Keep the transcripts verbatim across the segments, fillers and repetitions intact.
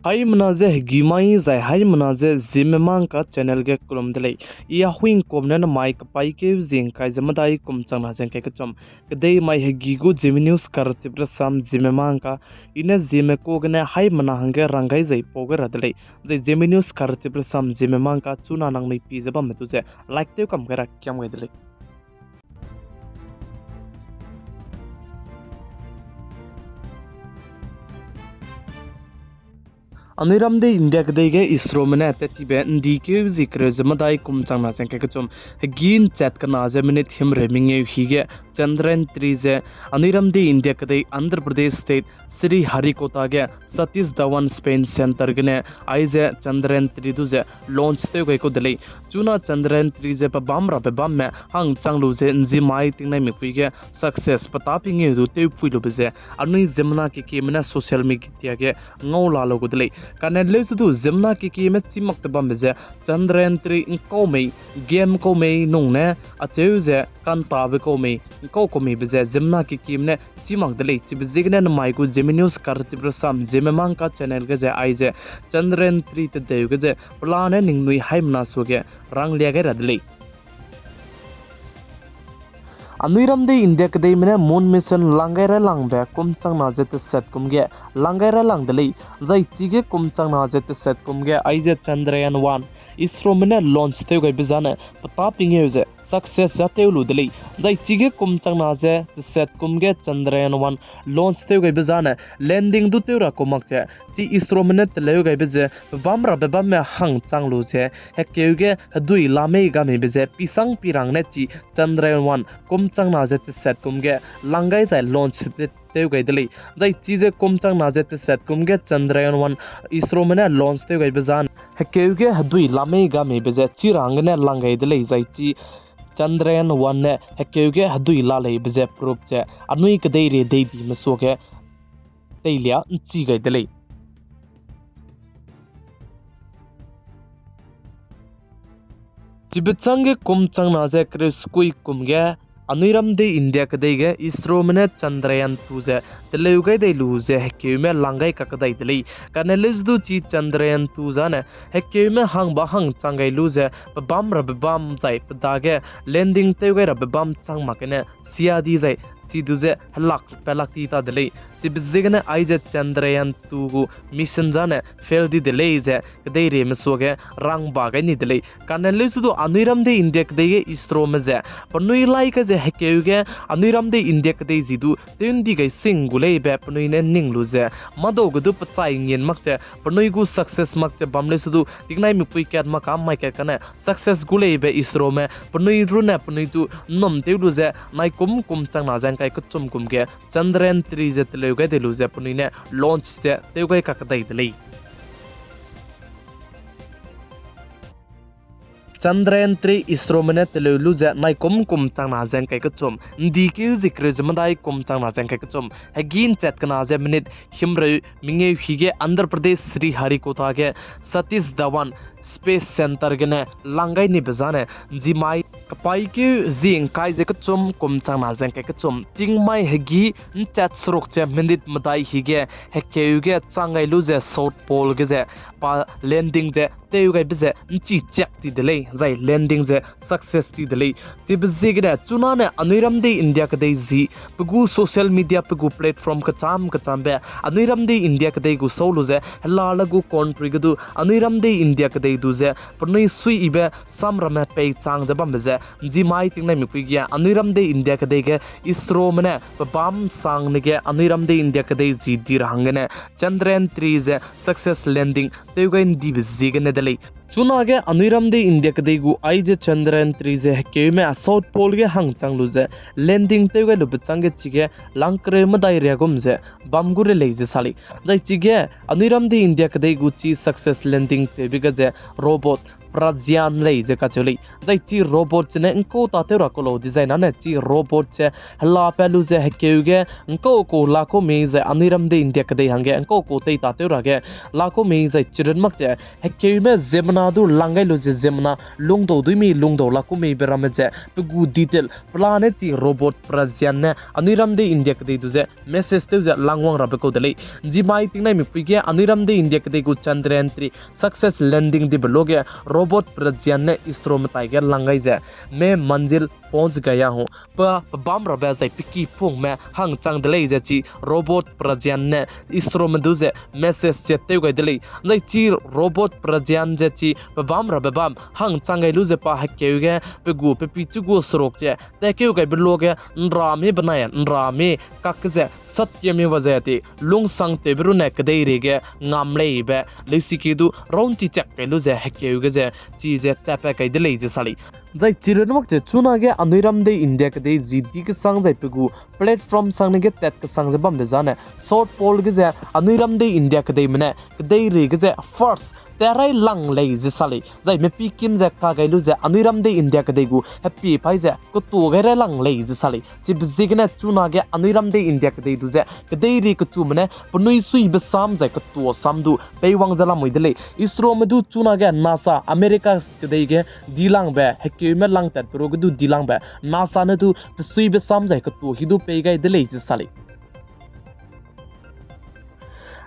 Haimena ze hegî mai zai haimena ze Zeme Mangka channel ge kelum de lei. I Ahuingkuam ne namai kepaîkeu zie ngkai ze medai kum changna ze ngkai kechum. Kedei mai hegî gu Zeme News karchip rasam Zeme Mangka, i ne Zeme ka gene haimena hangge rang gai zai pau gai ra de lei. Zai Zeme News karchip rasam Zeme Mangka chuna nangnui pi ze bamme du ze like tew kam gai ra kiam gai de lei. Anui ram dei India kedei ge ISROme ne tat tibe ndikeu zie kereu ze medai kum changna ze ngkai kechum, hegî nchat kena ze minute himreu mengeu hi ge Chandrayaan three ze anui ram dei India kedei Andhra Pradesh State Sriharikota ge Satish Dhawan Space Center gene aize Chandrayaan three du ze launch tew gai kau de lei. Chuna Chandrayaan three ze pebâm rabe bamme hangchang lu ze nzimai tingnaimikpui ge success petâ pengeu du tewpui lube ze anui ziemmena kekieme ne social media ge ngau la lu gu de lei. Kane leusedu ziemmena kekieme chî mak ze bambe ze Chandrayaan three ngkau mei, game kau mei nung ne acheu ze kantabe kau mei, ngkau kau meibe ze ziemmena kekieme ne chî mak de lei. Chibe ziegene namai gu Zeme News karchip rasam Zeme Mangka channel ge ze aize Chandrayaan three tedeu ge ze pelane ningnui haimena suage ranglia gai ra de lei. Anui ram dei India kedeime ne moon mission lang gai railangbe kum changna ze teset kum ge lang gai railang de lei. Zai chige kum changna ze teset kum ge aize Chandrayaan one ISROme ne launch tew gaibe zane petâ pengeu ze success za tew lu de lei. Zai chige kum changna ze teset kum ge Chandrayaan one launch tew gaibe zane landing du tew ra kau mak ze chi ISROme ne teleu gaibe ze pebâm rabe bamme hangchang lu ze hekeu ge hedui la mei ga meibe ze pisang pirang ne chi Chandrayaan one kum changna ze teset kum ge lang gai zai launch te tew gai de lei. Zai chize kum changna ze teset kum ge Chandrayaan one ISROme ne launch tew gaibe zane hekeu ge hedui la mei ga meibe ze chi ra hanggene lang gai de lei. Zai chi Chandrayaan one ne hekeu ge hedui la leibe ze proof ze anui kedeirei deidime suage teilia nchi gai de lei. Chibe chângge kum changna ze kereu sekui kum ge anui ram dei India kedei ge ISROme ne Chandrayaan two ze teleu gai dei lu ze hekeume lang gai kakdai de lei. Kane leusedu chi Chandrayaan two zane hekeume hangba hangchang gai lu ze pebâm rabe bam zai pe dage landing tew gai rabe bam chang mak gene sia di zai chi du ze helak pelak ti ta de lei. Chibe ziegene aize Chandrayaan two gu mission zane fail di de lei ze kedeireime suage rangba gai ni de lei. Kane leusedu anui ram dei India kedei ge ISROme ze penui lai ka ze hekeu ge anui ram dei India kedei zi du tew ndi gai sing gu leibe penui ne ning lu ze mâdau ge du pechai ngin mak ze penui gu success mak ze bam leusedu tingnaimikpui kat mak ka mai kat kane success gu leibe ISROme penui runne penui du nnum tew lu ze nai kum kum changna ze ngkai kechum kum ge Chandrayaan three ze teleu gai dei lu ze penui ne launch ze tew gai kakdai de lei. Chandrayaan three ISROme ne teleu lu ze nai kum kum changna ze ngkai kechum, ndikeu zie kereu ze medai kum changna ze ngkai kechum, hegî nchat kena ze minute himreu mengeu hi ge Andhra Pradesh Sriharikota ge Satish Dhawan Space Center gene lang gai nibe zane nzimai kepaîkeu zie ngkai ze kechum kum changna ze ngkai kechum, tingmai hegî nchat seruk ze minute medai hi ge hekeu ge chang gai lu ze South Pole ge ze pa landing ze tew gaibe ze nchi chiak ti de lei, zai landing ze success ti de lei. Chibe ziegene chunane anui ram dei India kedei zi pe gu social media pe gu platform kecham kechambe anui ram dei India kedei gu sau lu ze helale gu country ge du anui ram dei India kedei du ze penui suiyibe samramme peichang ze bambe ze nzimai tingnaimikpui ge anui ram dei India kedei ge ISROme ne pebâm sangne ge anui ram dei India kedei zi di ra hanggene Chandrayaan three ze success landing tew gai ndibe ziegene de lei. Chunage anui ram dei India kedei gu aize Chandrayaan three ze hekeume South Pole ge hangchang lu ze landing tew gai lube chângge chige lang kereu medai riagum ze bam gu re lei ze sa lei. Zai chige anui ram dei India kedei gu chi success landing tewbe ga ze robot Pragyan lei ze kacheu lei. Zai chi robot zene ’ngkau tatew ra kau lau dizai nane chi robot ze helapat lu ze hekeu ge ’ngkau kau la kau mei zai anui ram dei India kedei hangge ’ngkau kau tei tatew ra ge la kau mei zai chirun mak ze hekeume ziemmena du lang gai lu ze ziemmena lungdau dui mei lungdau la kau meibe ramme ze pe gu detail pelane chi robot Pragyan ne anui ram dei India kedei du ze message tew ze langwang rabe kau de lei. Nzimai tingnaimikpui ge anui ram dei India kedei gu Chandrayaan three success landing dibe luage robot Pragyan ne ISRO metai ge lang gai ze main manzil पहुँच गया हूँ, pa pebâm rabe zai pe ki pungme hangchang de lei ze chi robot Pragyan ne ISROme du ze message ze tew gai de lei. Zai chi robot Pragyan ze chi pebâm rabe bam hangchang gai lu ze pa hekeu ge pe gu pe pichu gu seruk ze tatkeu gaibe luage ’nrame benai ’nrame kak ge ze satkieme wa ze ti lungsangtewbe runne kedeirei ge ngam leibe leusiki du raunchi chak kai lu ze hekeu ge ze chi ze tatpat kai de lei ze sa lei. Zai chirun mak ze chunage anui ram dei India kedei zi di kesang zai pe gu platform sangne ge tat kesang ze bambe zane South Pole ge ze anui ram dei India kedeime ne kedeirei ge ze first tat rai lang lei ze sa lei. Zai mepi kim ze ka gai lu ze anui ram dei India kedei gu hepie paî ze ketua gai rai lang lei ze sa lei. Chibe ziegene chunage anui ram dei India kedei du ze kedeirei kechume ne penui suibe sam zai ketua sam du peiwang ze lamui de lei. ISROme du chunage NASA, America kedei ge dilangbe hekeume langtatbe ruage du dilangbe NASA ne du pe suibe sam zai ketua hi du pei gai de lei ze sa lei.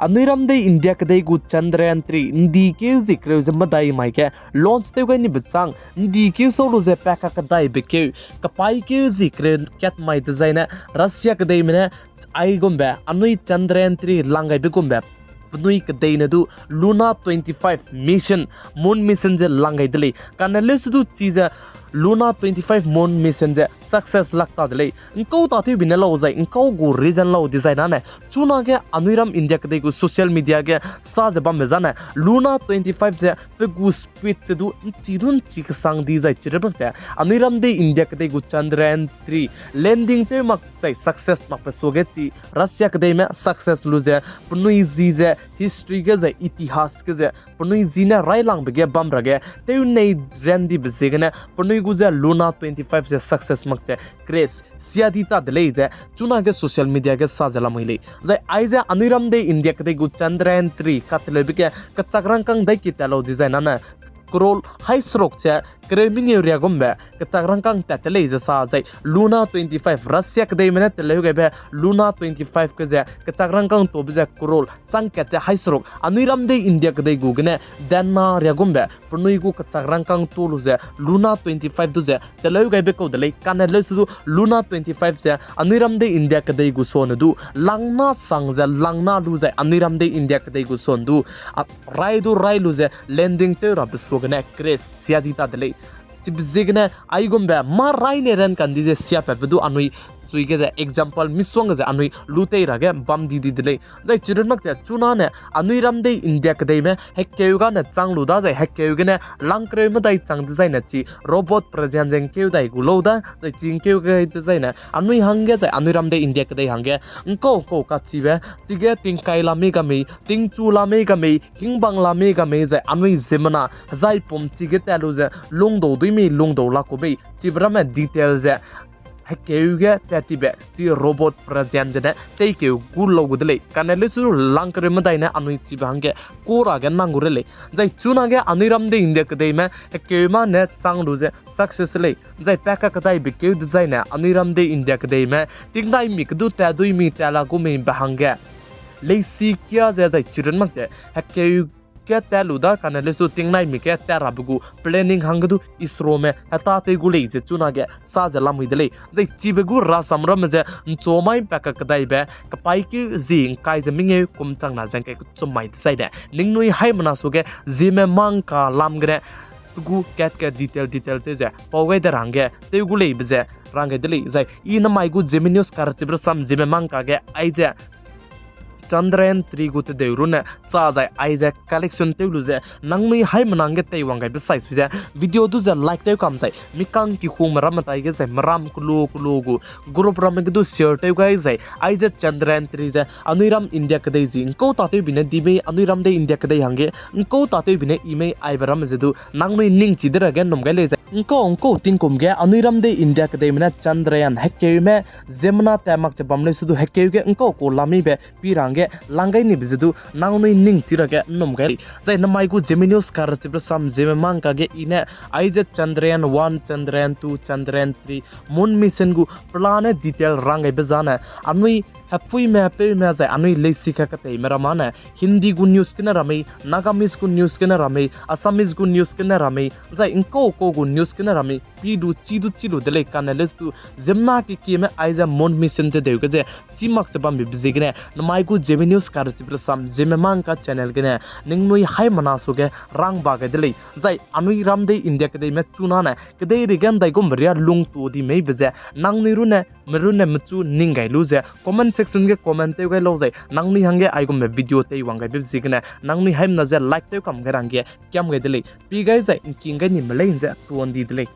Anui ram dei India kedei gu Chandrayaan three ’ndi keu zi kereu ze medai mai ge launch tew gai nibe chang, ’ndi keu sau lu ze pa kakedaibe keu, kepaî keu zi kereu kat mai dezaine Russia kedeime ne aigumbe anui Chandrayaan three lang gaibe gumbe penui kedeine du Luna twenty-five mission, Moon mission ze lang gai de lei. Kane leuse du chi ze Luna twenty-five Moon mission ze success lak ta de lei. ’Ngkau tatewbe ne lau zai ’ngkau gu reason lau dizai nane chunage anui ram India kedei gu social media ge sa ze bambe zane Luna twenty-five ze pe gu speed ze du ’nchi du ’nchi kesang di zai chirun mak ze anui ram dei India kedei gu Chandrayaan three landing tew mak zai success makbe suage chi Russia kedeime success lu ze penui zi ze history ge zai itihas ge ze penui zi ne railangbe ge bam rage tewnei randibe ziegene penui gu ze Luna twenty-five ze success mak ze crash sia di ta de lei ze chunage social media ge sa ze lamui lei. Zai aize anui ram dei India kedei gu Chandrayaan three kateleube ge kechak rangkâng dai ki tat lau dizai nane crore hai seruk ze kereu mengeu riagumbe kechak rangkâng tat te lei ze sa zai Luna twenty-five Russia kedeime ne teleu gaibe Luna twenty-five ge ze kechak rangkâng tabe ze crore chang kat ze hai seruk anui ram dei India kedei gu gene dena riagumbe penui gu kechak rangkâng ta lu ze Luna twenty-five du ze teleu gaibe kau de lei. Kane leuse du Luna twenty-five ze anui ram dei India kedei gu sone du langna sang ze langna lu zai anui ram dei India kedei gu sone du rai du rai lu ze landing tew rabe suagene crash sia di ta de lei. Chibe ziegene aigumbe mâ raine ran kandi ze siapatbe du anui chui ge ze example misongge ze anui lu tei rage bam di di de lei. Zai chirun mak ze chunane anui ram dei India kedeime hekeu gane chang lu da zai hekeu gene langkereu medai chang dezaine chi robot Pragyan ze ’ngkeu dai gu lau da zai chi ’ngkeu gai dezaine anui hangge zai anui ram dei India kedei hangge ’ngkau ’ngkau kachibe chige tingkai la mei ga mei, tingchu la mei ga mei, hingbang la mei ga mei zai anui ziemmena hezaipum chige tat lu ze lungdau dui mei lungdau la ku mei chibe ramme detail ze hekeu ge tat tibe chi robot Pragyan zene teikeu gu lau gu de lei. Kane leuse du langkereu medai ne anui chibe hangge kura ge nang gu re lei. Zai chunage anui ram dei India kedeime hekeu ma ne chang lu ze success lei. Zai pa kakedaibe keu dezaine anui ram dei India kedeime tingnaimi kedu tat dui mei tat la gu mei be hangge leisi kia ze zai chirun mak ze hekeu ge tat lu da kane leuse du tingnaimi ge tat rabe gu planning hangge du ISROme heta tei gu lei ze chunage sa ze lamui de lei. Zai chibe gu rasam ramme ze ’nchomai pa kakedaibe kepaîkeu zi ’ngkai ze mengeu kum changna ze ’ngkai kechum mai dezaine ningnui haimena suage ziemme mangka lam gene pe gu kat kat detail detail tew ze pau gai de ra hangge tew gu leibe ze rang gai de lei. Zai i namai gu Zeme News karachibe rasam ziemme mangka ge aize Chandrayaan three gu tedeu runne cha zai aize collection tew lu ze nangnui haimena hangge teiwang gaibe sai sui ze video du ze like tew kam zai mikang kihungme ramme tai ge zai meram kelu kelu gu group ramme ge du share tew gai zai aize Chandrayaan three ze anui ram India kedei zi ngkau tatewbi ne di mei, anui ram dei India kedei hangge ngkau tatewbi ne i mei aibe ramme ze du nangnui ningchi de ra ge nnum gai lei zai ngkau ngkau tingkum ge anui ram dei India kedeime ne Chandrayaan hekeume ziemmena tat mak ze bam leu se du hekeu ge ngkau kau la mibe pi ra hangge lang gai nibe ze du nangnui ningchi ra ge nnum gai lei. Zai namai gu Zeme News karachibe rasam Zeme Mangka ge i ne aize Chandrayaan one, Chandrayaan two, Chandrayaan three moon mission gu plan ne detail rang gaibe zane anui hepuime peume zai anui leisi ka keteime ramane Hindi gu news gene ra mei, Nagamese gu news gene ra mei, Assamese gu news gene ra mei, zai ngkau kau gu news gene ra mei pi lu chi du chi lu de lei kane leu se du ziemmena kekieme aize moon mission tedeu ge ze chî mak ze bambe ziegene namai gu Zeme News karachibe rasam Zeme Mangka channel gene ningnui haimena suage rang ba gai de lei. Zai anui ram dei India kedeime chunane kedeirei ge ndaigumbe ria lungtu di meibe ze nangnui runne me runne mechu ning gai lu ze comment section ge comment tew gai lau zai nangnui hangge aigumbe video teiwang gaibe ziegene nangnui haimena ze like tew kam gai ra hangge kiam gai de lei. Pi gai zai ngking gai nime lei ze tuan di de lei.